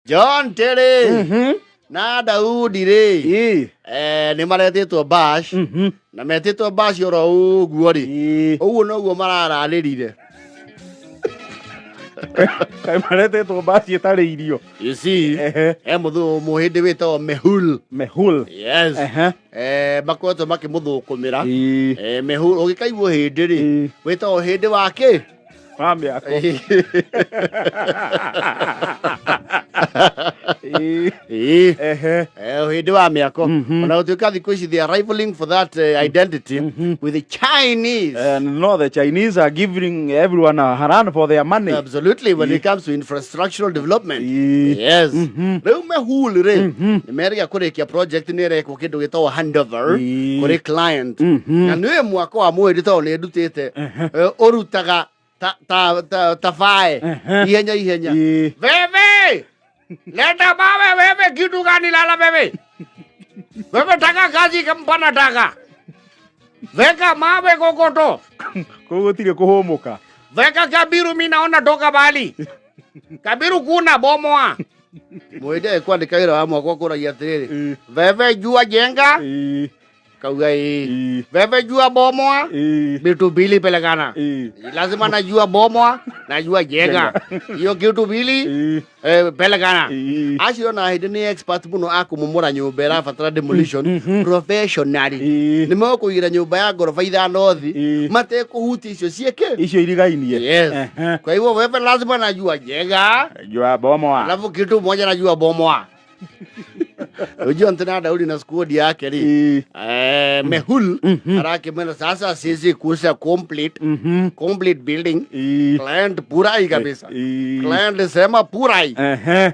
John Terry na Daudi rĩ nĩ maretĩtwo bash na metĩtwo bash oro ũguo rĩ, ũguo noguo marararĩrire. Kaĩ maretetwo mbaci ĩtarĩ irio? You see, he mũhĩndĩ wĩtagwo Mehul. Mehul. Yes. Makoretwo makĩmũthũkũmĩra. Mehul ũgĩkaiguo hĩndĩ rĩ, wĩtagwo hĩndĩ wa kĩ? Wa mĩako. Hĩndĩ wa mĩako. Ona gũtuĩka thikũ ici they are rivaling for that identity with the Chinese. And no, the Chinese are giving everyone a run for their money. Absolutely, when it comes to infrastructural development. Yes. Rĩu Mehul rĩ, nĩ merĩga kũrĩkia project, nĩ ĩrekwo kĩndũ gĩtagwo handover kũrĩ client. Na nĩ mwaka wa mweri tondũ nĩ ndutĩte ũrutaga ta ta ta ta fae ihenya ihenya. Wewe leta mawe, wewe kitu gani lala wewe? Wewe taka kazi kampana taka. Weka mawe kokoto. Kũu gũtirĩ kũhũmũka. Weka kabiru, mi naona toka bali. Kabiru kuna bomoa. Mwende kwandĩka wĩra wa mwaka ũkũragia atĩrĩrĩ, wewe jua jenga, kauga ĩĩ. Wewe jua bomoa, vitu mbili pelekana. Lazima najua bomoa, najua jenga. Hiyo kitu mbili pelekana. Acio na hĩndĩ nĩ expert mũno a kũmomora nyũmba ĩrabatara demolition professionally. Nĩ megũkũigĩra nyũmba ya ngoroba 5 thi matekũhutia icio ciĩkĩ icio irigainie. Yes. Kwa hivyo wewe lazima najua jenga, Jua bomoa. Alafu kitu moja najua bomoa. Unajua tena Daudi na squad yake ri, Mehul arakimwena sasa sisi kusa complete complete building, client purai kabisa. Client sema purai.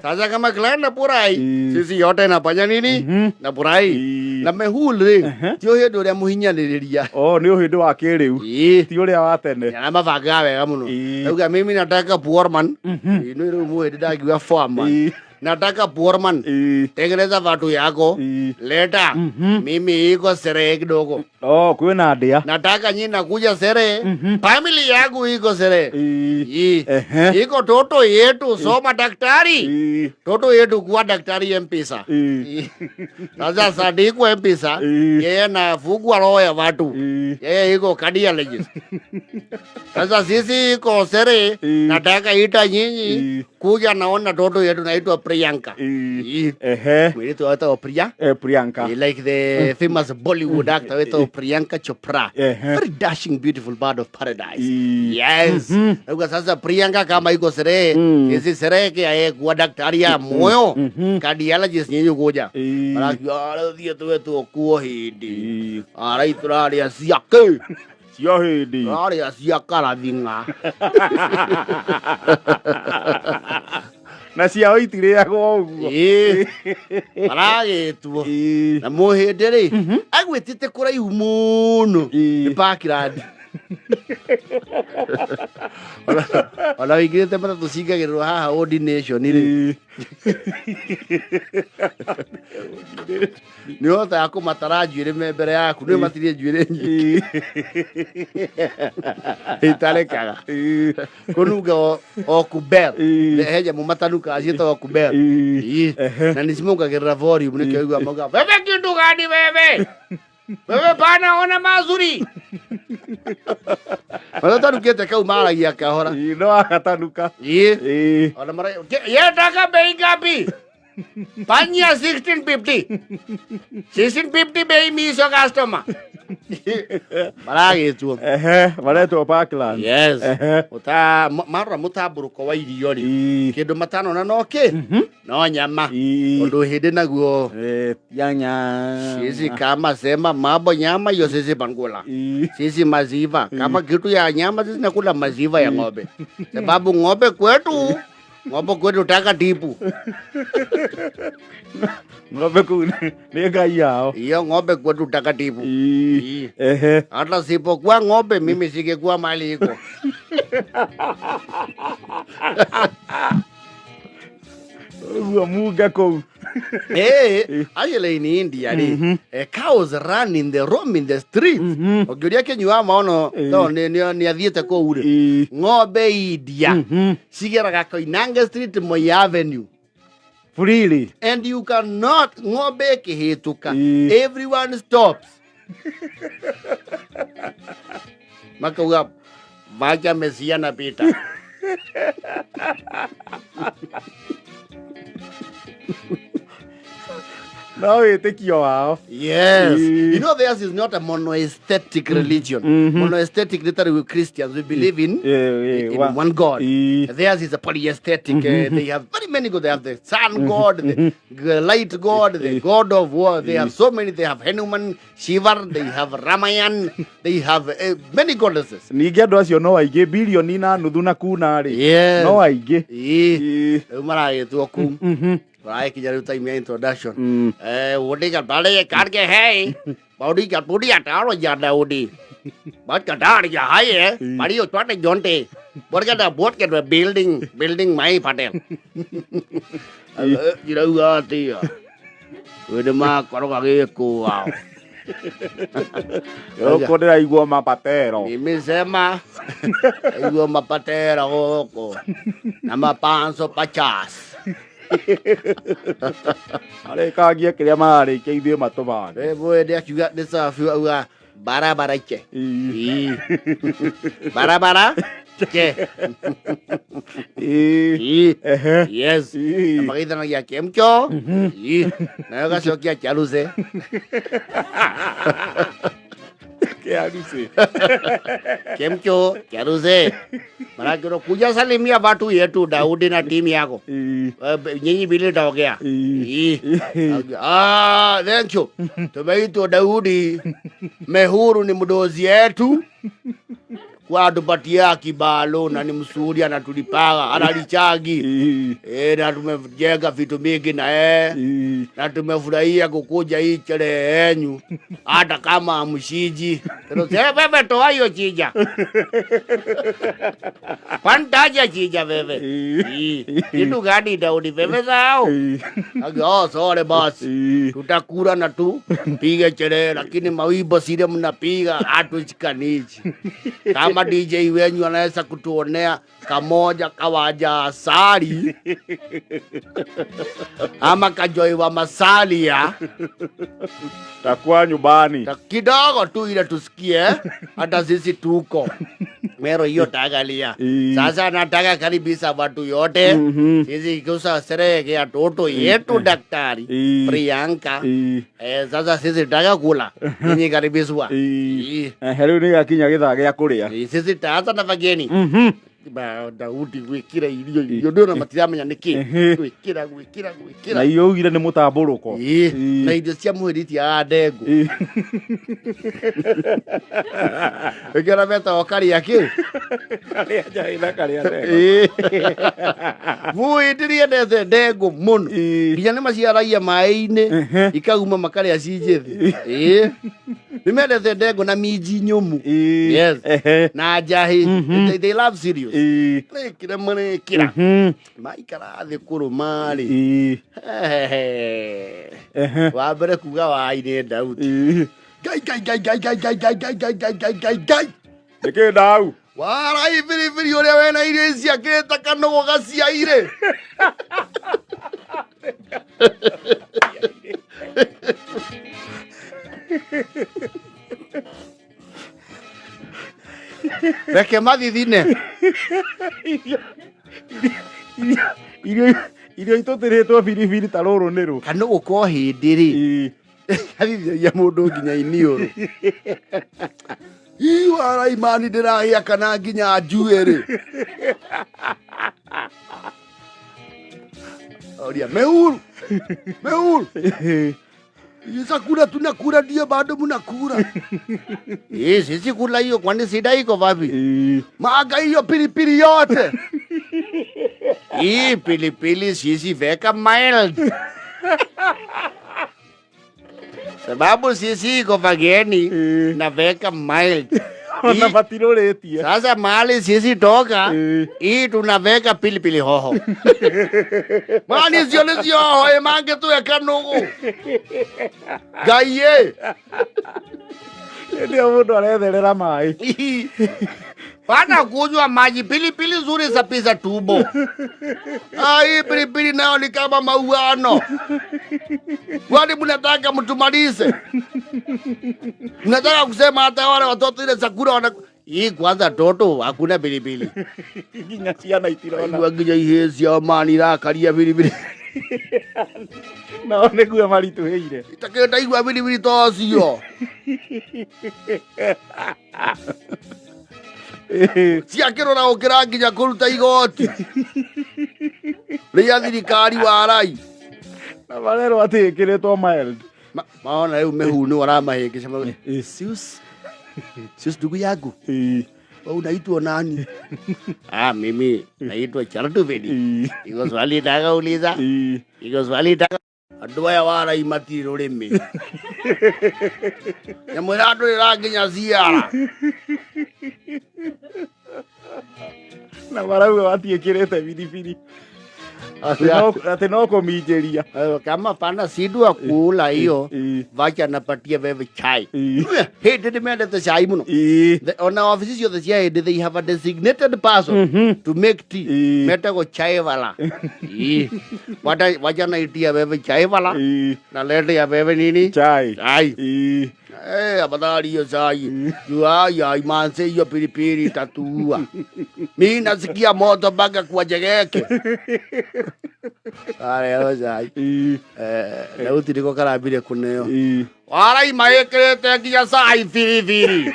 Sasa kama client na purai, sisi yote nafanya nini? Na purai. Na Mehul ri, ti ũhĩndĩ ũrĩa mũhinyanĩrĩria. Oh, nĩ ũhĩndĩ wa kĩrĩu. Ti ũrĩa wa tene. Na mabangaga wega mũno. Auga mimi nataka poor man. Ino rĩu mũhĩndĩ ndangiuga poor man. Nataka poor man. Tengeneza watu yako. Leta. Mimi iko sherehe kidogo. Oh, kwĩna ndĩa. Nataka nyinyi nakuja sherehe. Family yangu iko sherehe. Iko toto yetu soma daktari. Toto yetu kuwa daktari M-Pesa. Sasa Sadiku M-Pesa, yeye anafungua roho ya watu. Yeye iko cardiologist. Sasa sisi iko sherehe, nataka ita nyinyi kuja naona toto yetu naitwa Priyanka. Mwiritu wetagwo Priya. Priyanka. Like the famous Bollywood actor wetagwo Priyanka Chopra. Very dashing, beautiful bird of paradise. Yes. Nauga sasa Priyanka kama iko sherehe, sisi sherehe kia yeye kuwa daktari ya moyo. Cardiologist nyinyi kuja. Marakiuga arathiĩ twetwo kuo hĩndĩ. Arai tũrarĩa ciake. Cia hĩndĩ. Tũrarĩa cia karathinga. Na ciao itirĩagwo ũguo. Ĩĩ. Maragĩtwo. Na mũhĩndĩ rĩ, agwĩtĩte kũraihu mũno. Nĩ Parkland. Ona wĩingĩrĩte matatũ cingagĩrĩrwo haha Old Nation rĩ. Nĩ ũhotaga kũmatara njuĩrĩ me mbere yaku, nĩ matirie njuĩrĩ nyingĩ itarekaga kũnunga o kubel. He nyamũ matanukaga ciĩtagwo kubel. Na nĩ cimongagĩrĩra volume, nĩkĩo igua mauga wewe kitu gani, wewe wewe bana ona mazuri matatanukĩte kau maragia kahora. No agatanuka. Ona mara yetaka bei ngapi? Panya 1650. 1650 bei miso customer. Maragĩtwo. Maretwo Parkland. Yes. Uta marora mũtambũrũko wa irio rĩ. Kĩndũ matanona no kĩ? No nyama. Ũndũ hĩndĩ naguo. Ya nyama. Sisi kama sema mambo nyama hiyo sisi bangula. Sisi maziva. Kama kitu ya nyama sisi nakula maziva ya ng'ombe. Sababu ng'ombe kwetu, ng'ombe kwetu takatifu. Ng'ombe kũu nĩ ngai yao. Hiyo ng'ombe kwetu takatifu. Hata sipokuwa ng'ombe mimi singekuwa mali iko. Ũguo munga kũu. Actually in India rĩ, cows run in the roam in the streets. Ũngĩũria kĩnyua maono to nĩ athiĩte kũu rĩ. Ng'ombe India cigeraga Koinange Street, Moi Avenue. Freely. And you cannot, ng'ombe ĩkĩhĩtũka, everyone stops, makauga vaja mesia na pita. No wĩtĩkio wao. Yes. You know, theirs is not a monoaesthetic religion. Monoaesthetic, literally, we Christians, we believe in, in one God. Theirs is a polyaesthetic. They have very many gods. They have the sun god, the light god, the god of war. They have so many. They have Hanuman, Shiva, they have Ramayan, they have many goddesses. Ningĩ andũ acio no aingĩ, bilioni na nuthu na kuna rĩ. Yes. No aingĩ. Ĩĩ. Rĩu maragĩtwo kuu, maragĩkinya rĩu time ya introduction. Udi ka bale kar ke hai body ka budi ataro ya Daudi but ka dar ya hai eh bari o twate jonte bor ka da bot ke building building mai patel jirauga atia wende makoroga gĩkũ wao. Gũkũ ndĩraigua mapatero. Nimesema igua mapatera gũkũ na mapanso pachas. Arĩkangie kĩrĩa mararĩkia ithuĩ matũbange. Mwende akiuga nĩ safi, auga barabara ke. Ĩĩ. Barabara ke. Ĩĩ. Yes. Na magaithanagia kemcho. Ĩĩ. Nayo gacokia kĩaruce. Kĩarucĩ. Kemcho kĩaruce. Marakĩrwo kuja salimia watu yetu Daudi na timu yako. Nyinyi vile taongea. Ĩĩ. Ah, thank you. Tumeitwa Daudi. Mehuru ni mdozi yetu. Kwa atupatia kibalo na ni msuri, anatulipaga, analichagi. Na tumejenga vitu mingi na na tumefurahia kukuja hii sherehe yenyu hata kama amshiji. Wewe toa hiyo chija. Kwantaja chija wewe. Kitu gani Daudi wewe sahau? Oh, sorry boss. Tutakula na tu pige sherehe, lakini mawimbo sile mnapiga hatushikanishi. Kama DJ wenyu anaweza kutuonea kamoja kawaja asali ama kajoi wa masalia, takuwa nyumbani. Kidogo tu ile tusikie hata sisi tuko mero hiyo tagalia. Sasa nataka karibisha watu yote. Sisi kusa sherehe ya toto yetu Daktari Priyanka. Sasa sisi taka kula. Nyinyi karibishwa. Rĩu nĩ gĩakinya gĩthaa gĩa kũrĩa. Sisi taanza na wageni. Ba Daudi gwikira irio irio ndona matiramenya niki gwikira gwikira gwikira. Na irio ugire nĩ mũtambũrũko. Na irio cia mwĩrĩ itiagaga ndengũ. Ĩkĩra metagwo karia kĩ? Karia njahĩ na karia ndengũ. Mũhĩndĩ nĩendete ndengũ mũno. Nginya nĩ maciaragia maĩ-inĩ ikauma makarĩa ci njĩthĩ. Nĩ mendete ndengũ na minji nyũmũ. Yes. Na njahĩ. They love cereals. Marĩkĩra marĩkĩra. Maikara thĩ kũrũma rĩ. Wa mbere kuga wai nĩ Daudi. Ngai ngai ngai ngai ngai ngai ngai ngai ngai ngai ngai ngai ngai. Nĩkĩ Dau? Warai biribiri ũrĩa wena irio ici akĩrĩte kanũgũ gaciaire. Reke mathithine. Irio itũtĩrĩtwo biribiri ta rũrũ nĩ rũ. Kanũgũ ko hĩndĩ rĩ. Gathithagia mũndũ nginya iniũrũ. Ii warai mani ndĩrahĩa kana nginya njuĩrĩ. Oria meuru. Meuru. Chakula tunakula ndio bado mnakula. Sisi kula hiyo kwani shida iko wapi? Maga hiyo pilipili yote. Hii pilipili sisi weka mild. Sababu sisi iko wageni na weka mild. Ona matirũrĩtie. Sasa mahali sisi toka hii tunaweka pilipili hoho. Mani sio nĩ cio hoho mangĩtweka nũgũ. Ngai ĩ. Hĩndĩ ĩyo mũndũ aretherera maĩ. Pana kunywa maji pilipili nzuri za tumbo. Ah, hii pilipili nayo ni kama mauano. Kwani mnataka mtumalize? Mnataka kusema hata wale watoto ile chakula wana hii kwanza toto hakuna pilipili. Nginya ciana itirona. Igua nginya ihĩ cia mani irakaria biribiri. Nao nĩguo maritũhĩire. Itakĩrĩ ndaigua biribiri tocio. Ciakĩrora gũkĩra nginya kũruta igoti rĩa thirikari warai. Na marerwo atĩ ĩkĩrĩtwo mild. Maona rĩu mĩhu nĩ aramahĩngĩca. Sius. Sius ndugu yangu. Wewe unaitwa nani? Ah, mimi naitwa Chartuvedi. Iko swali nataka uliza. Iko swali nataka. Andũ aya warai matirĩ rũrĩmĩ. Nyamũ ĩrandũrĩra nginya ciara. Na marauga matiĩkĩrĩte biribiri. Atĩ no kũminjĩria. Kama pana sidwa kula hiyo vacha napatia wewe chai. Hĩndĩ nĩ mendete chai mũno. Ona ofici ciothe cia hĩndĩ they have a designated person to make tea. Metagwo chai wala. Wacha naitia wewe chai wala. Na lete ya wewe nini? Chai. Chai. Afadhali hiyo chai. Juu ya imanse hiyo pilipili itatua. Mimi nasikia moto mpaka kwa jegeke. Areo chai. Na gũtirĩ karambire kũneo. Warai maĩkĩrĩte nginya cai biribiri.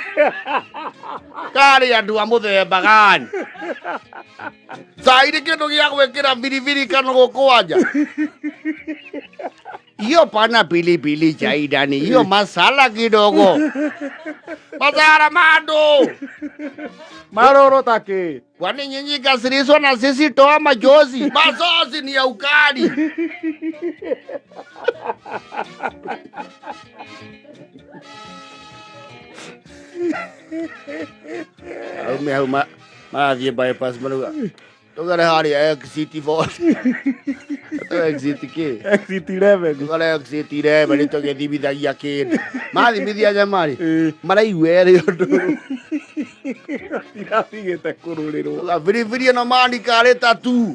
Karĩ andũ a mũthemba gani? Cai nĩ kĩndũ gĩa gwĩkĩra biribiri kana gũkwanja. Hiyo pana pilipili chai ndani, hiyo masala kidogo. Masala mado. Maroro take. Kwani nyinyi kasiriswa na sisi toa machozi. Machozi ni ya ukali. Aume hau marathiĩ bypass marauga tũgere harĩa exit 4. Exit kĩ? Exit 11. Tũgere exit 11 nĩ tũgĩthimithagia kĩndũ. Mathimithia nyama rĩ, maraigua ĩrĩ ũndũ. Iratigĩte kũrũrĩrwo. Biribiri ĩno mani karĩ tatu.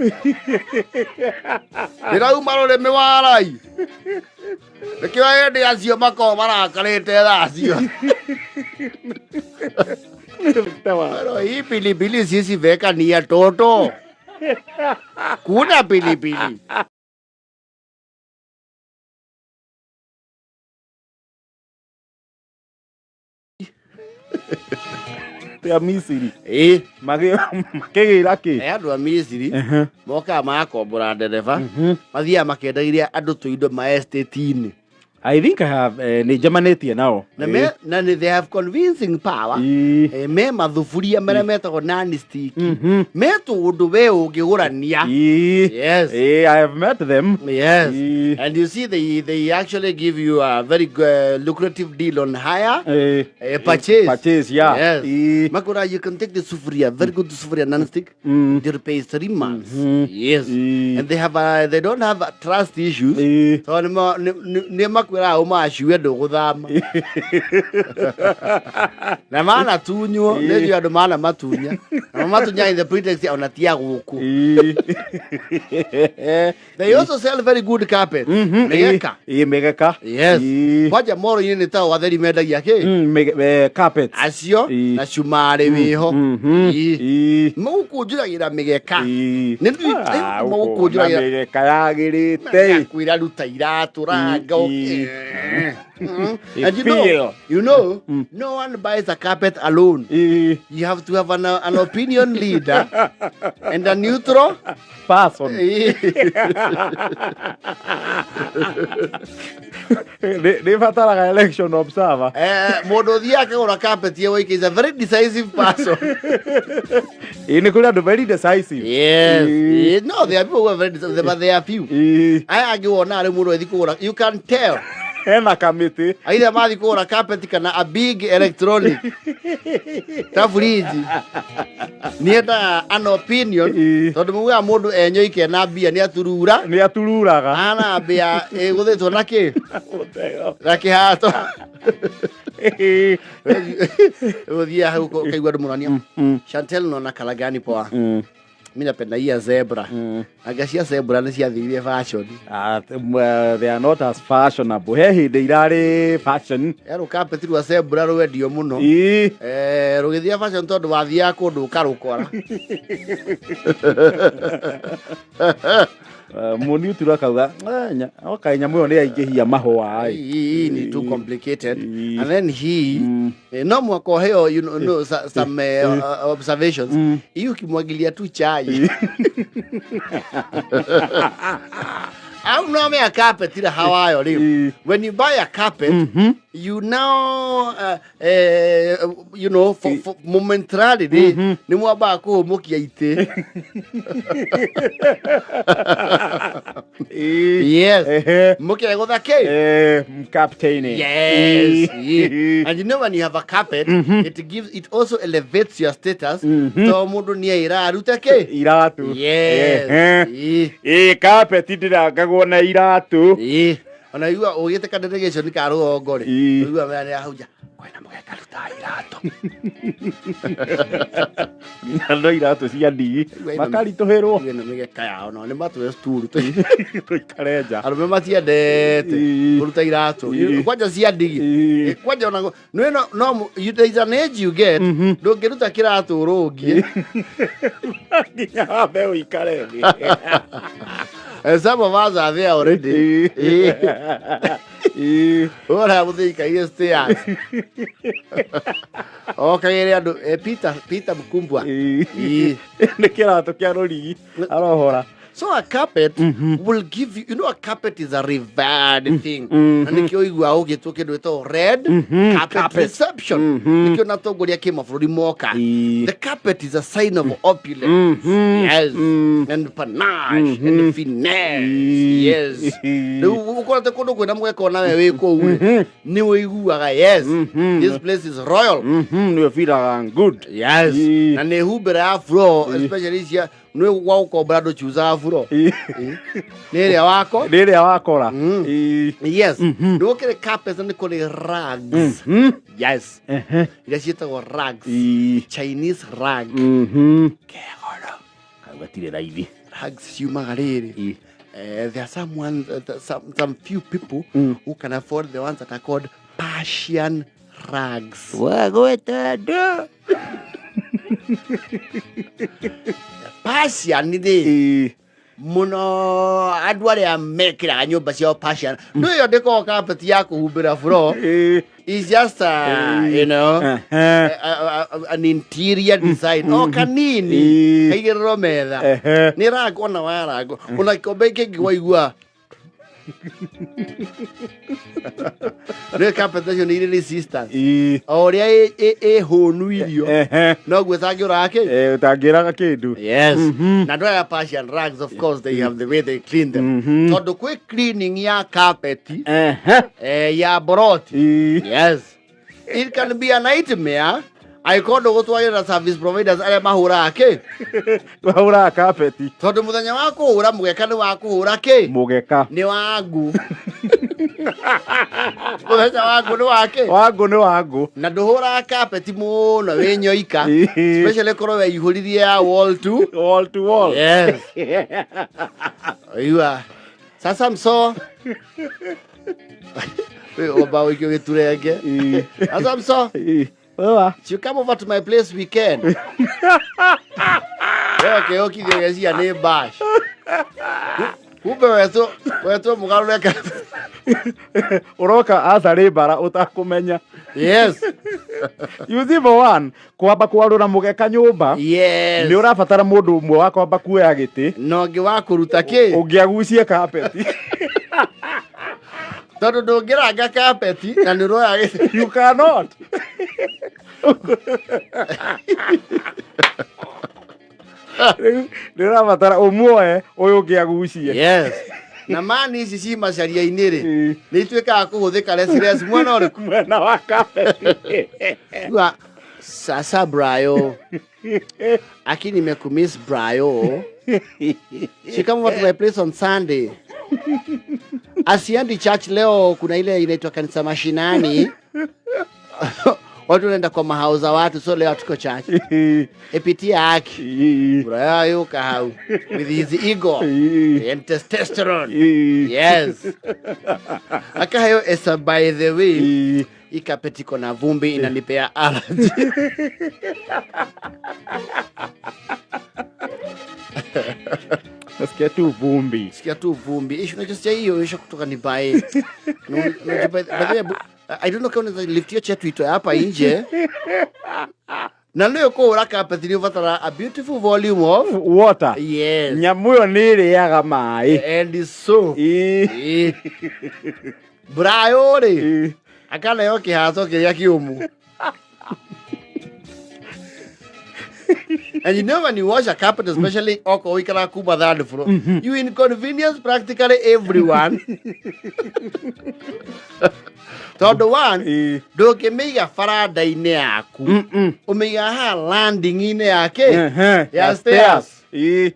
Ndĩrauma rũrĩmĩ warai. Nĩkĩo hĩndĩ acio makoragwo marakarĩte thaa cio. Pero hii pilipili sisi veka ni ya toto. Kuna pilipili. Ya Misiri. Makĩgĩra kĩ? Andũ a Misiri mokaga magakombora ndereba mathiaga makĩendagĩria andũ tũindo ma estate-inĩ. I think I have nĩ njemanĩtie nao. Na me na they have convincing power. Me mathuburia marĩa metagwo non-stick. Me tũũndũ we ũngĩgũrania. Yes. I have met them. Yes. And you see they actually give you a very lucrative deal on hire. Purchase. Purchase, yeah. Yes. Makura, you can take the sufuria, very good sufuria non-stick. They pay 3 months. Yes. And they have they don't have trust issues. So nĩ makwĩraga ũmaciue ndũgũthama. Na mana tunywo, nĩ njũĩ andũ mana matunya. Na matunya in the pretext ona ti a gũkũ. They also sell very good carpet. Mĩgeka. Mĩgeka. Yes. Kwanja moro-inĩ nĩ ta atheri mendagia kĩ? Carpets. Acio na cumarĩ wĩho. Magũkũnjũragĩra mĩgeka. Nĩ magũkũnjũragĩra mĩgeka yagĩrĩte. Kwĩra ruta iratũ ranga. And you know, no one buys a carpet alone. You have to have an opinion leader and a neutral person. Nĩ bataraga election observer. Mũndũ ũthiaga akĩgũra carpet ye wike is a very decisive person. Nĩ kũrĩ andũ very decisive. Yes. No, there are people who are very decisive, but they are few. Aya angĩ wona arĩ mũndũ ũthiĩ kũgũra, you can tell. Hena kamĩtĩ. Aitha mathi kũgũra carpet kana a big electronic ta fridge, niendaga an opinion, tondũ mugaga mũndũ enyoike na mbia nĩ aturura. Nĩ atururaga. Ana mbia ĩgũthĩtwo na kĩ? Mũtego. Na kĩhato. Ũthiaga hau ũkaigua andũ mũrania, "Chantel, naona colour gani poa?" "Mi napenda hii ya zebra." Anga cia zebra nĩ ciathirire fashion. Ah, they are not as fashionable. He hĩndĩ irarĩ fashion. Yarũ carpet rwa zebra rwendio mũno. Eh, rũgĩthira fashion tondũ wathiaga kũndũ ũkarũkora. Mũniutura akauga, "Eh, okay, nyamũ ĩyo nĩ yaingĩhia mahũa ĩ." Hii ni too complicated. And then hii, no mwaka ũheo, you know, no, some observations. Hii ukimwagilia tu chai au no me a carpet ira hawayo rĩu. When you buy a carpet, you now you know for momentarily nĩ mwambaga kũhũmũkia itĩ. Yes. Mũkegũtha kĩ? Captain. Yes. Yeah. And you know when you have a carpet, it gives it also elevates your status. To mundu ni aira arute ki? Iratu. Yes. Ĩ, carpet ndĩrangagwo na iratu. Ĩĩ. Ona igua ũgĩte ka delegation ka rũgongo rĩ. Ũigua mera nĩ ahunja. Kwĩna mũgeka ruta iratũ. Nginya no iratũ cia ndigi makaritũhĩrwo. Ĩno mĩgeka yao no nĩ matũhe sturu. Tũikare nja. Arũme matiendete kũruta iratũ. Kwanja cia ndigi. Kwanja ona no no no you, there is an age you get ndũngĩruta kĩratũ ũrũngie. Nginya wambe ũikare thĩ. And some of us are there already. Ora mũthĩikaire stairs. Okagĩre andũ, Peter Peter Mkumbwa. Nĩ kĩratũ kĩa rũrigi arohora. So a carpet will give you, you know, a carpet is a revered thing. Na nĩkĩo ũiguaga ũgĩtwo kĩndũ gĩtagwo red carpet Carpet. reception. Nĩkĩo na atongoria kĩmabũrũri moka. The carpet is a sign of opulence. Yes. And panache and finesse. Yes. Rĩu ũkorete kũndũ kwĩna mũgeka ona we wĩ kũu rĩ, nĩ ũiguaga, yes, this place is royal. Nĩ feelaga good. Yes. Na nĩ humbĩra ya floor, especially cia nĩ gwa gũkombora ndũchuzaga floor. Nĩ ĩrĩa wako. Nĩ ĩrĩa wakora. Yes. Nĩ gũkĩrĩ carpets na nĩ kũrĩ rugs. Yes. Iria ciĩtagwo rugs. Chinese rug. Kegoro. Kau gatirĩ raithi. Rugs ciumaga rĩrĩ. There are some few people who can afford the ones that are called Persian rugs. Wagwĩte ndũ. Persian rĩ, mũno andũ arĩa mekĩraga nyũmba ciao Persian. Ndũ ĩyo ndĩkoragwo carpet ya kũhumbĩra floor. It's just you know an interior design o kanini kaigĩrĩrwo metha. Nĩ rag ona wa rag ona gĩkombe kĩngĩ waigua nĩ carpet icio nĩ irĩ resistance o ũrĩa ĩhũnu irio noguo ĩtangĩũraga kĩ. Ũtangĩraga kĩndũ. Yes. Na andũ aya Persian rugs, of course, they have the way they clean them. Tondũ kwĩ cleaning ya carpet, ya boroti. Yes. It can be a nightmare angĩkorwo ndũgũtwarĩra service providers arĩa mahũraga kĩ. Mahũraga carpet. Tondũ mũthenya wa kũhũra mũgeka nĩ wa kũhũra kĩ? Mũgeka. Nĩ wangu. Mũthenya wangu nĩ wa kĩ? Wangu nĩ wangu. Na ndũhũraga carpet mũno wĩ nyoika. Especially korwo weihũririe ya wall to wall to wall. Yes. Oigua. Sasa mso. Wĩ omba ũikio gĩturenge. Sasa mso. Wewa. You come over to my place weekend. Wewe kĩhokithio gĩcia nĩ bash. Kumbe wetwo mũgarũre ka. Ũroka acarĩ mbara ũtakũmenya. Yes. You see, for one, kwamba kwarũra mũgeka nyũmba. Yes. Nĩ ũrabatara mũndũ ũmwe wa kwamba kuoya gĩtĩ. Na ũngĩ wa kũruta kĩ? Ũngĩagucie carpet. Tondũ ndũngĩranga carpet na nĩ ũroya gĩtĩ. You cannot. Rĩu nĩ ũrabatara ũmuoe ũyũ ũngĩ agucie. Yes. Na mani ici ci macaria-inĩ rĩ, nĩ ituĩkaga kũhũthĩka less mwena ũrĩkũ? Mwena wa carpet. Igua, sasa Brayo, aki nimekumiss Brayo. She come over to my place on Sunday. Asiendi church leo, kuna ile inaitwa kanisa mashinani. Watu wanaenda kwa mahao za watu, so leo hatuko church. Epitia haki. Brayo kahau with his ego and testosterone. Yes. Akahayo esa, by the way, carpet iko na vumbi, inanipea allergy. Nasikia tu vumbi. Sikia tu vumbi. Ishu unajisikia hiyo ishu kutoka ni by. No, by the way, I don't know kama unaweza lift hiyo chair tuitoe hapa nje. Na leo ko ura carpet ni ubatara a beautiful volume of water. Yes. Nyamu ĩyo nĩ ĩrĩaga maĩ. And so. Brayo rĩ. Akaneo kĩhato kĩrĩa kĩũmũ. And you know when you wash a carpet, especially oko ũikaraga kuma third floor, you inconvenience practically everyone. Tondũ one, ndũngĩmĩiga baranda-inĩ yaku. Ũmĩigaga haha landing-inĩ yake. Ya stairs.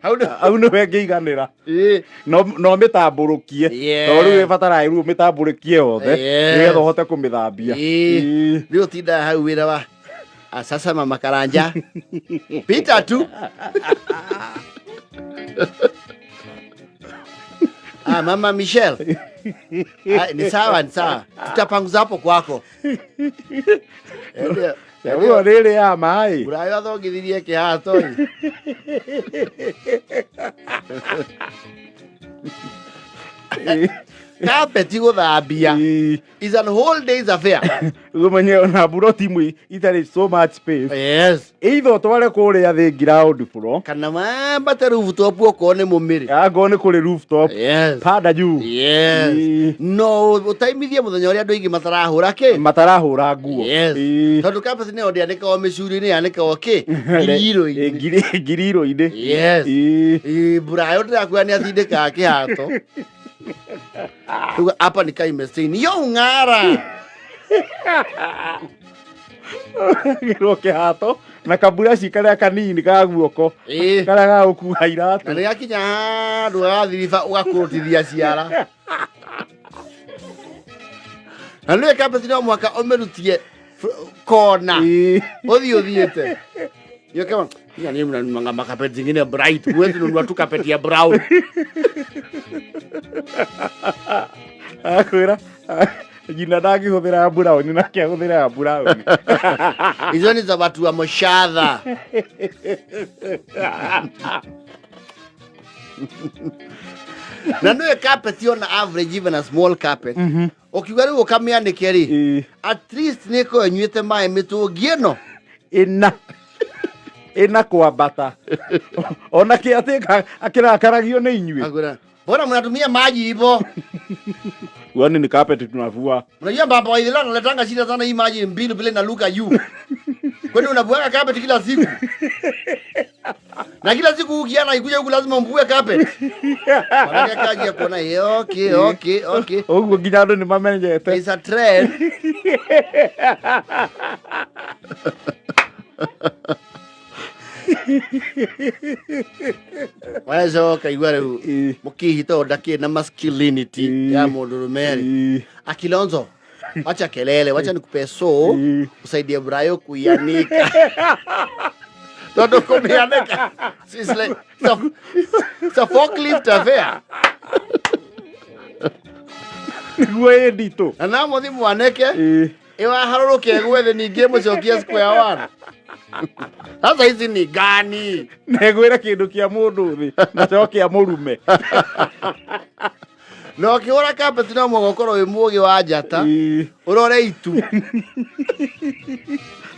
Hau Hau nĩho ĩngĩiganĩra. No mĩtambũrũkie. To rĩu ĩbataraga rĩu ũmĩtambũrũkie yothe nĩgetha ũhote kũmĩthambia. Rĩu ũtindaga hau wĩra wa sasa mama Karanja pita tu. Ah, mama Michelle. Ah, ni sawa, ni sawa, tutapanguza hapo kwako. Nyamu ĩyo nĩ ĩrĩaga maĩ. Burayo athongithirie kĩhato ĩ. Carpet gũthambia is an whole day's affair. Ũmenye ona mburoti imwe itarĩ so much space. Either ũtware kũrĩa thĩ ground floor. Kana wambate rooftop okorwo nĩ mũmĩrĩ. Angorwo nĩ kũrĩ rooftop. Panda juu. No ũtaimithie mũthenya ũrĩa andũ aingĩ matarahũra kĩ? Matarahũra nguo. Tondũ carpet nĩyo ndĩanĩkagwo mĩcuri-inĩ, yanĩkagwo kĩ? Ngiriro-inĩ. Ngiriro-inĩ. Burayo ndĩrakwĩra nĩ atindĩkaga kĩhato. Rĩu hapa ni kaimesini. Yo ng'ara. Gĩrwo kĩhato na kaburaci karĩa kanini ka guoko. Karĩa ga gũkua iratũ. Na nĩgakinya handũ gagathiriba ũgakũrũtithia ciara. Na nĩwe carpet no mũhaka ũmĩrutie kona. Ũthiĩ ũthiĩte. Hiyo kama ya nini mnanunua makapeti zingine bright, huwezi nunua tu kapeti ya brown. Akwĩra nyina ndangĩhũthĩra ya brown nake ahũthĩra ya brown. Hizo ni za watu wa moshadha. Na nĩwe carpet ona average, even a small carpet, ũkiuga rĩu ũkamĩanĩke rĩ, at least nĩ ĩkorwo ĩnyuĩte maĩ mĩtũngi ĩno Ĩna ĩna kwambata ona kĩ atĩ akĩrakaragio nĩ inyuĩ. Akwĩra, mbona mnatumia maji hivyo? Kwani ni carpet tunavua? Unajua baba wa Ithila analetanga shida sana hii maji mbili vile inaluka juu. Kwani unavuaga carpet kila siku? Na kila siku ukiana ikuja huku lazima mvue carpet. Maana kaji ya kuona okay, okay, okay. Ũguo nginya andũ nĩ mamenyete. It's a trend. Wacoka igua rĩu mũkihi tondũ ndakĩrĩ na masculinity ya mũndũrũme rĩ. Akilonzo, wacha kelele, wacha nikupe so usaidie Brayo kuianika. Tondũ kũmĩanĩka it's like it's a forklift affair. Nĩguo ĩ nditũ. Na no mũthiĩ mwanĩke ĩwaharũrũke ĩgwe thĩ ningĩ mũcokie square one. Sasa hizi ni gani? Negwĩra kĩndũ kĩa mũndũ thĩ nakĩo kĩa mũrume. Na ũkĩhũra carpet no mũhaka ũkorwo wĩ mũũgĩ wa njata. Ũrore itu.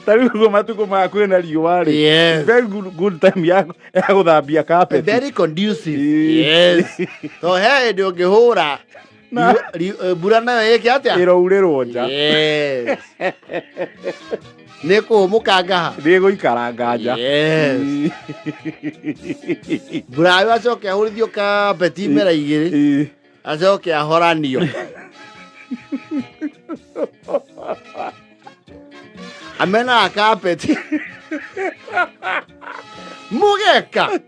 Ta rĩu ũguo matukũ maya kwĩna riũa rĩ. Very good time ya gũthambia carpet. Very conducive. To he hĩndĩ ũngĩhũra mbura nayo ĩke atĩa? Ĩrourĩrwo nja. Nĩ kũhũmũka ngaha. Nĩ gũikara nja. Mbura yo acoke ahũrithio carpet imera igĩrĩ. Acoke ahoranio. Amenaga carpet. Mugeka.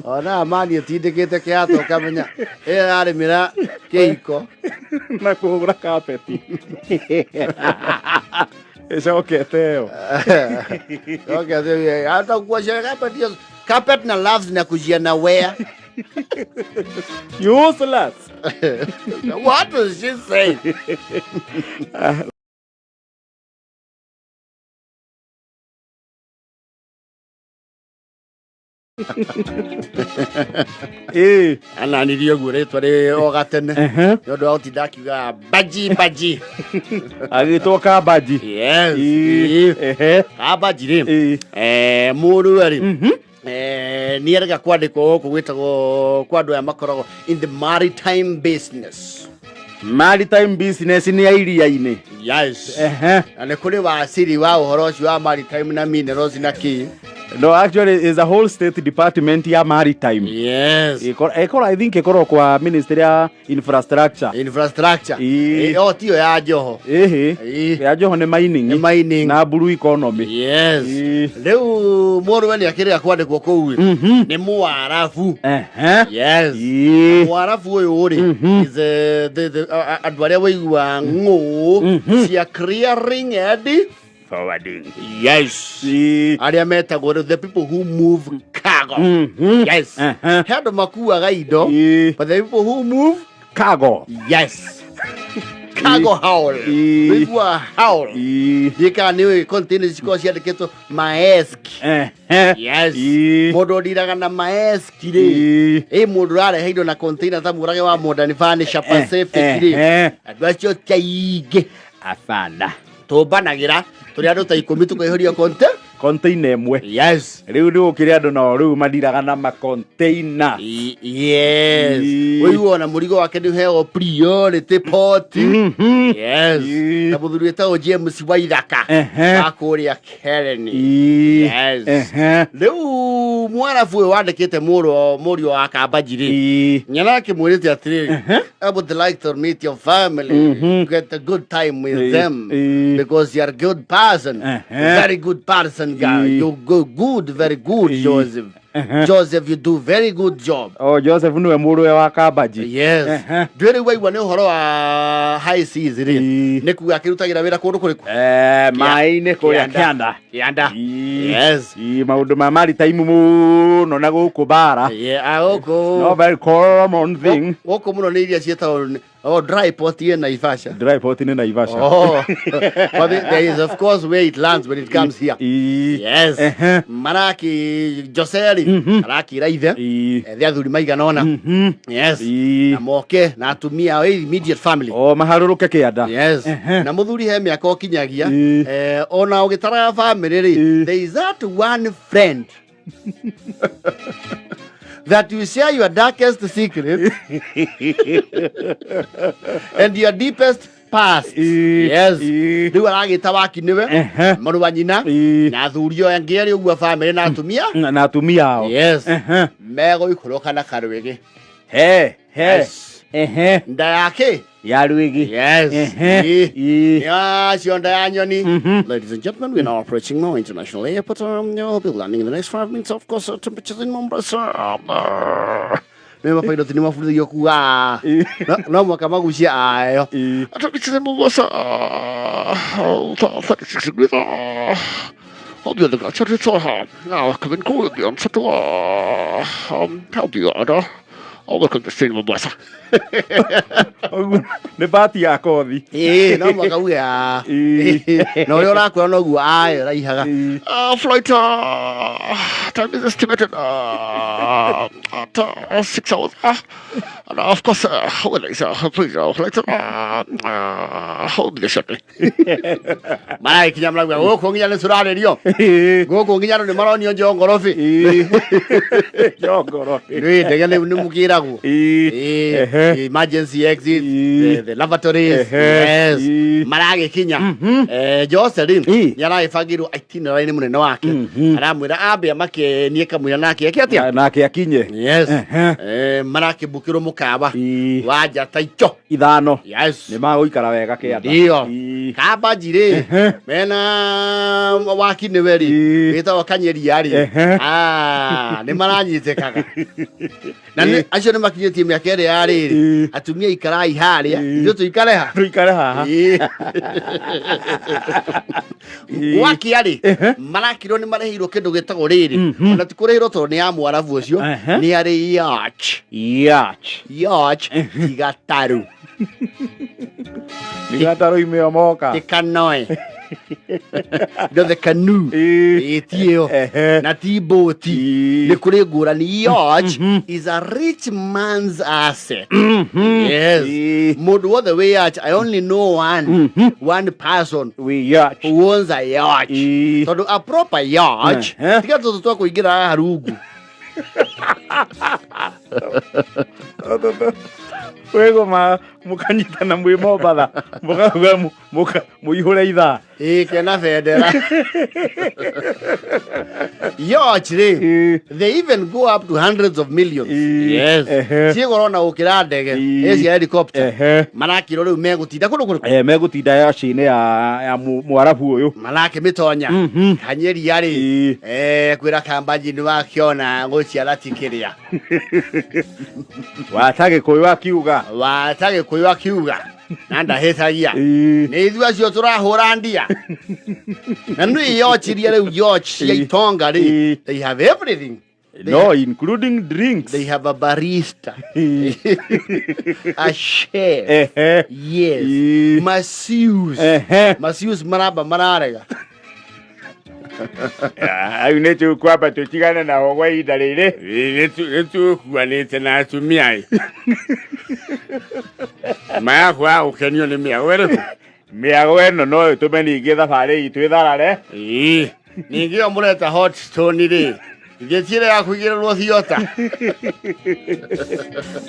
Ona mani ĩtindĩkĩte kĩatũ ũkamenya ĩyo yarĩmĩra kĩhiko. Na kũhũra kapeti ĩcokete ĩyo. Okay, hata kuosha carpet hiyo carpet na loves na kujia na wear. Useless. What was she saying? Ananirie ũguo rĩtwa rĩ o gatene nĩ ũndũ wa gũtinda akiuga baji baji. Agĩtwo kambaji. Yes. Ĩĩ. Kambaji rĩ, mũrũwe rĩ, nĩ arega kwandĩkwo gũkũ gwĩtagwo kwa andũ aya makoragwo in the maritime business. Maritime business nĩ ya iria-inĩ. Yes. Na nĩ kũrĩ waciri wa ũhoro ũcio wa maritime na minerals na kĩ. No, actually is a whole state department ya maritime. Yes. Ĩkorwo I think ĩkorwo kwa ministry ya infrastructure. Infrastructure. Ĩĩ. Oh, tiyo ya Joho. Ĩhĩ. Ĩĩ. Ya Joho nĩ mining. Nĩ mining. Na blue economy. Yes. Ĩĩ. Rĩu mũrũwe nĩ akĩrĩga kwandĩkwo kũu nĩ Mũarabu. Yes. Ĩĩ. Mũarabu ũyũ rĩ, is the andũ arĩa waigua ng'ũ cia clearing and forwarding. Yes. Ĩĩ. Arĩa metagwo rĩu the people who move cargo. Yes. He andũ makuaga indo, but the people who move cargo. Yes. Cargo haul. Ĩĩ. Wĩigua haul. Ĩĩ. Ndiĩkaga nĩ ũĩ container cikoragwo ciandĩkĩtwo Maersk. Yes. Mũndũ ũndiraga na Maersk rĩ. Ĩ mũndũ ũrarehe indo na container ta mũrage wa Modern Furniture Pacific rĩ. Andũ acio ti aingĩ. Abana. Tũmbanagĩra tũrĩ andũ ta 10 tũkaihũria konte. Container ĩmwe. Yes. Rĩu nĩ gũkĩrĩ andũ nao rĩu mandiraga na macontainer. Yes. Ĩĩ. Ũigua ona mũrigo wake nĩ ũheagwo priority port. Yes. Ĩĩ. Na mũthuri wĩtagwo James Waithaka wa kũrĩa Karen. Ĩĩ. Yes. Rĩu mwarabu ũyũ wandĩkĩte mũriũ wa Kambaji rĩ, nyana akĩmwĩrĩte atĩrĩrĩ, I would like to meet your family, get a good time with them, because you are a good person, very good person, guy. You go good, very good, Joseph. Joseph, you do very good job. Oh, Joseph nĩwe mũrũwe wa Kambaji. Yes. Ndwĩrĩ waigua nĩ ũhoro wa high seas rĩ, nĩ kuga akĩrutagĩra wĩra kũndũ kũrĩkũ? Maĩ-inĩ kũrĩa Kĩanda. kĩanda. Kĩanda. Ĩĩ. Yes. Ĩĩ, maũndũ ma maritime mũno na gũkũ bara. Yeah, gũkũ. No very common thing. Gũkũ mũno nĩ iria ciĩtagwo oh, dry port ĩ Naivasha. Dry port nĩ Naivasha. Oh. But there is of course where it lands when it comes here. Ĩĩ. Yes. Maraki Joseli arakira ithe. Ethe athuri maigana ũna. Yes. Ĩĩ. Na moke na atumia ao immediate family. O maharũrũke kĩanda. Yes. Na mũthuri he mĩaka ũkinyagia. Ĩĩ. Ona ũgĩtaraga family rĩ, there is that one friend that you share your darkest secret and your deepest past. Yes. Rĩu aragĩta waki nĩwe mũrũ wa nyina na athuri o angĩ erĩ ũguo family na atumia na atumia ao. Yes. Megũikũrũka na karwĩgĩ. He, he. Yes. Nda yake? Ya rwĩgĩ. Yes. Ĩĩ. Ĩĩ. Acio nda ya nyoni. Ladies and gentlemen, we are now approaching Moi International Airport. You'll be landing in the next 5 minutes. Of course, temperatures in Mombasa. Nĩ mabairoti nĩ mabundithagio kuga no mwaka magucie ayo. Temperatures in Mombasa, 36 degrees. I'll be on the ground. Now, come in cool on how do you order? I'll welcome to Stream Mombasa. Ũguo nĩ bati ya kothi. Ĩĩ, no mwaka uge a. Ĩĩ. Na ũrĩa ũrakwĩra noguo ayo raihaga. Flight time is estimated at 6 hours. And of course, weather is please, flight hold the shortly. Maragĩkinya marauga gũkũ nginya nĩ tũrarĩrio. Gũkũ nginya andũ nĩ maronio njongorobi. Njongorobi. Nĩ ndege nĩ mũkĩragwo. Gũkoragwo. Ĩĩ, emergency exit, the lavatories. Yes. Maragĩkinya. Jose rĩ, nĩ aragĩbangĩirwo itinerary nĩ mũnene wake. Aramwĩra ambe amakenie kamũira nake eke atĩa? Nake akinye. Yes. Marakĩmbukĩrwo mũkawa wa njata ico 5. Yes. Nĩ magũikara wega kĩanda. Ndio. Kambanji rĩ, mena waki nĩwe rĩ, wĩtagwo Kanyeria rĩ. Ah, nĩ maranyitĩkaga. Na acio nĩ makinyĩtie mĩaka ĩrĩa ya rĩrĩ. Atumia ikarai harĩa, ithuĩ tũikare ha? Tũikare haha. Gwakia rĩ, marakirwo nĩ mareheirwo kĩndũ gĩtagwo rĩrĩ. Ona ti kũrĩhĩrwo tondũ nĩ ya Mwarabu ũcio, nĩ arĩ yacht. Yacht. Yacht, ti gatarũ. Nĩ gatarũ imeo moka. Ti kanoe. No the canoe. Ĩĩ, ti ĩyo. Na ti mbũti. Nĩ kũrĩ ngũrani. Yacht is a rich man's asset. Yes. Mũndũ wothe wĩ yacht, I only know one person wĩ yacht who owns a yacht. Tondũ a proper yacht, tiga tũtũ twa kũingĩra haha rungu. Wĩgũma mũkanyitana mwĩ Mombatha, mũkauga mũihũre ithaa. Ĩĩ, kena bendera. Yacht rĩ, they even go up to hundreds of millions. Yes. Ciĩ goro na gũkĩra ndege. Ĩ cia helicopter. Marakirwo rĩu megũtinda kũndũ kũrĩkũ? Megũtinda yacht-inĩ ya Mwarabu ũyũ. Marakĩmĩtonya. Kanyeria rĩ, kwĩra Kambanji nĩ wakĩona gũciara ti kĩrĩa. Wata Gĩkũyũ akiuga. Wata Gĩkũyũ akiuga. Na ndahĩtagia. Nĩ ithuĩ acio tũrahũra ndia. Na nĩ yacht iria rĩu yacht cia itonga rĩ, they have everything. No, including drinks. They have a barista. A chef. Yes. Masseuse. Masseuse maramba mararega. Au nĩ tũkwamba tũtigane nao kwa ihinda rĩrĩ. Nĩ tũkuanĩte na atumia ĩ. Marakwaga gũkenio nĩ mĩago ĩrĩkũ? Mĩago ĩno no ĩtũme ningĩ thabarĩ itũ ĩtharare. Ĩĩ. Ningĩ ĩyo mũreta hot stone rĩ, ithe ti ĩrĩa ya kũigĩrĩrwo thiota.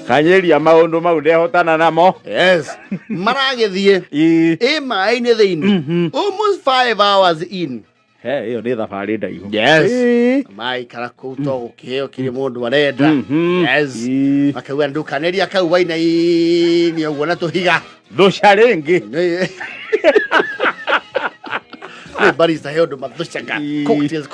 Kanyeria maũndũ mau ndehotana namo. Yes. Maragĩthiĩ. Ĩ maĩ-inĩ thĩinĩ. Almost 5 hours in. He, ĩyo nĩ thabarĩ ndaihu. Yes. Maikara kũu to gũkĩheo kĩrĩa mũndũ arenda. Yes. Makauga ndũkanĩria kau wainaini ũguo na tũhiga. Thũca rĩngĩ. Nĩ barista he ũndũ mathũcaga. Cocktails.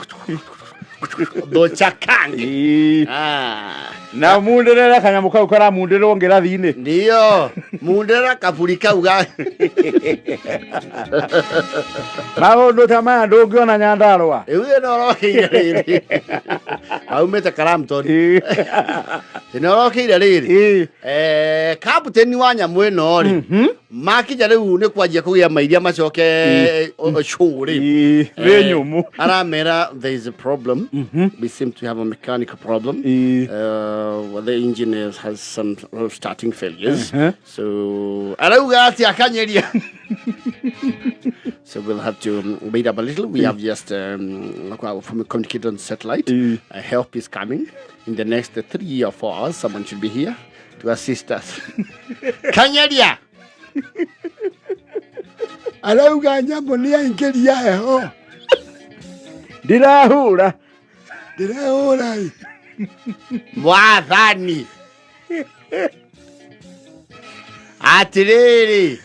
Thũca kangi. Ah. Na mundĩrĩre kanyamũ kau karamundĩrwo ngĩrathi-inĩ. Ndio. Mundĩrĩra kaburi kau ga. Maũndũ ta maya ndũngĩona Nyandarũa. Rĩu ĩno ũrokĩire rĩrĩ. Aumĩte Karamton. Ĩno ũrokĩire rĩrĩ. Kapteni wa nyamũ ĩno rĩ. Makinya rĩu nĩ kwanjia kũgĩa mairia macoke show rĩ. Thĩ nyũmũ. Aramera there is a problem. We seem to have a mechanical problem. Well, the engine has some starting failures. So arauga atĩa Kanyeria? So we'll have to wait up a little. We have just communicated on satellite. Help is coming in the next 3 or 4 hours. Someone should be here to assist us. Kanyeria. Arauga nyamũ nĩ yaingĩria heho. Ndirahura. Ndirahura. Mwathani. Atĩrĩrĩ.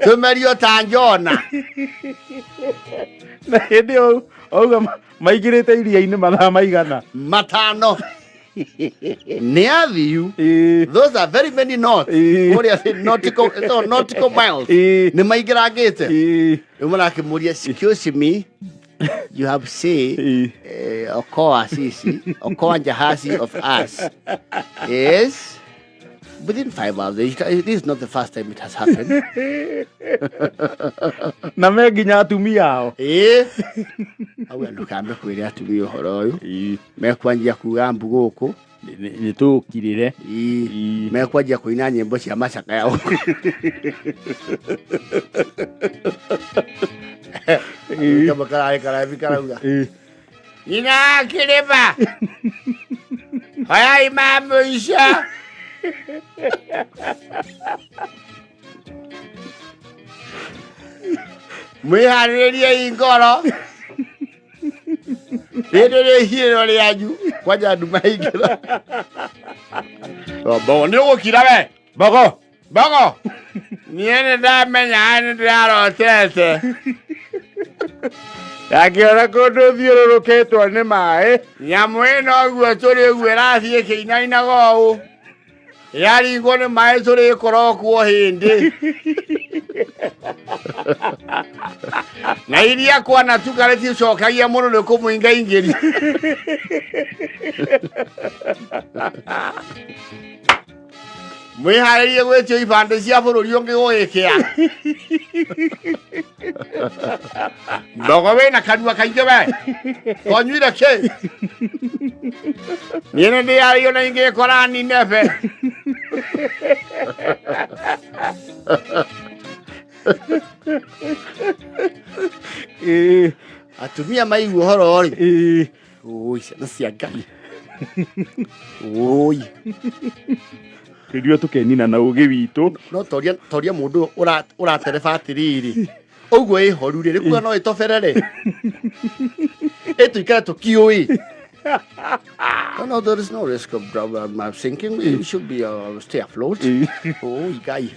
Tũmerio ta njona. Na hĩndĩ ĩyo auga maingĩrĩte iria-inĩ mathaa maigana? 5. Nĩ athiu. Those are very many knots. Kũrĩa thĩ, nautical, no, nautical miles. Nĩ maingĩrangĩte. Rĩu marakĩmũria, excuse me, you have say, okoa sisi, okoa jahazi of us. Yes. Within 5 hours. This is not the first time it has happened. Na me nginya atumia ao. Ĩĩ. Auga ndũkambe kwĩra atumia ũhoro ũyũ. Mekwanjia kuga mbu gũkũ. Nĩ tũkirĩre. Ĩĩ. Mekwanjia kũina nyĩmbo cia macakaya gũkũ. Kamwe kararĩ karaibi karauga. Nyina akĩrĩma. Oyai ma mũico. Mwĩharĩrĩriei ngoro. Rĩrĩ rĩ ihirĩro rĩanyu kwanja nduma yaingĩra. Mbogo nĩ ũgũkira we. Mbogo. Mbogo. Niĩ nĩ ndamenya nĩ ndĩrarotete. Ndangĩona kũndũ thiũrũrũkĩtwo nĩ maĩ. Nyamũ ĩno ũguo tũrĩ ũguo ĩrathiĩ ĩkĩinainaga ũũ. Yaringwo nĩ maĩ tũrĩkora kuo hĩndĩ. Na iria kwana tuka rĩticokagia mũndũ nĩ kũmũingaingĩria. Mwĩharĩrie gwĩtio ibandĩ cia bũrũri ũngĩ gũgĩkĩa. Mbogo wĩna kanua kaingĩ we. Konyuire kĩ? Niĩ nĩ ndĩarĩio na ingĩkora ninebe. Atumia maigua ũhoro rĩ. Oi, ciana cia Ngai. Oi. Rĩrĩa tũkenina na ũgĩ witũ. No toria toria mũndũ ũra ũratereba atĩrĩrĩ. Ũguo ĩhoru rĩ, rĩkuga no ĩtoberere. Ĩtũikare tũkiũĩ. No, no, there is no risk of sinking. We should be stay afloat. Oi, Ngai.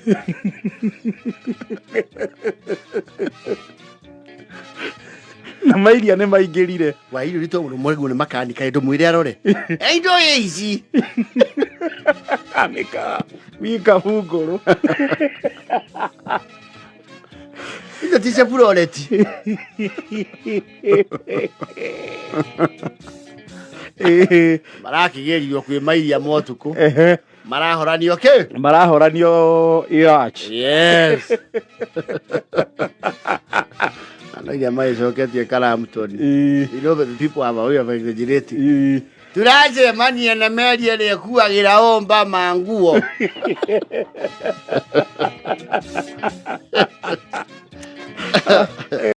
Na mairia nĩ maingĩrire. Wairu ritũ mũndũ mũrĩguo nĩ makanika indo mwĩre arore. Indo ici. Kanika. Wika hungũrũ. Indo ti Chevrolet. Marakĩgerio kwĩ mairia motukũ. Marahoranio kĩ? Marahoranio yacht. Yes. No iria magĩcoketie Karamton. You know the people have a way of exaggerating. Turacemania na meri ĩrĩa ĩkuagĩra omba ma nguo.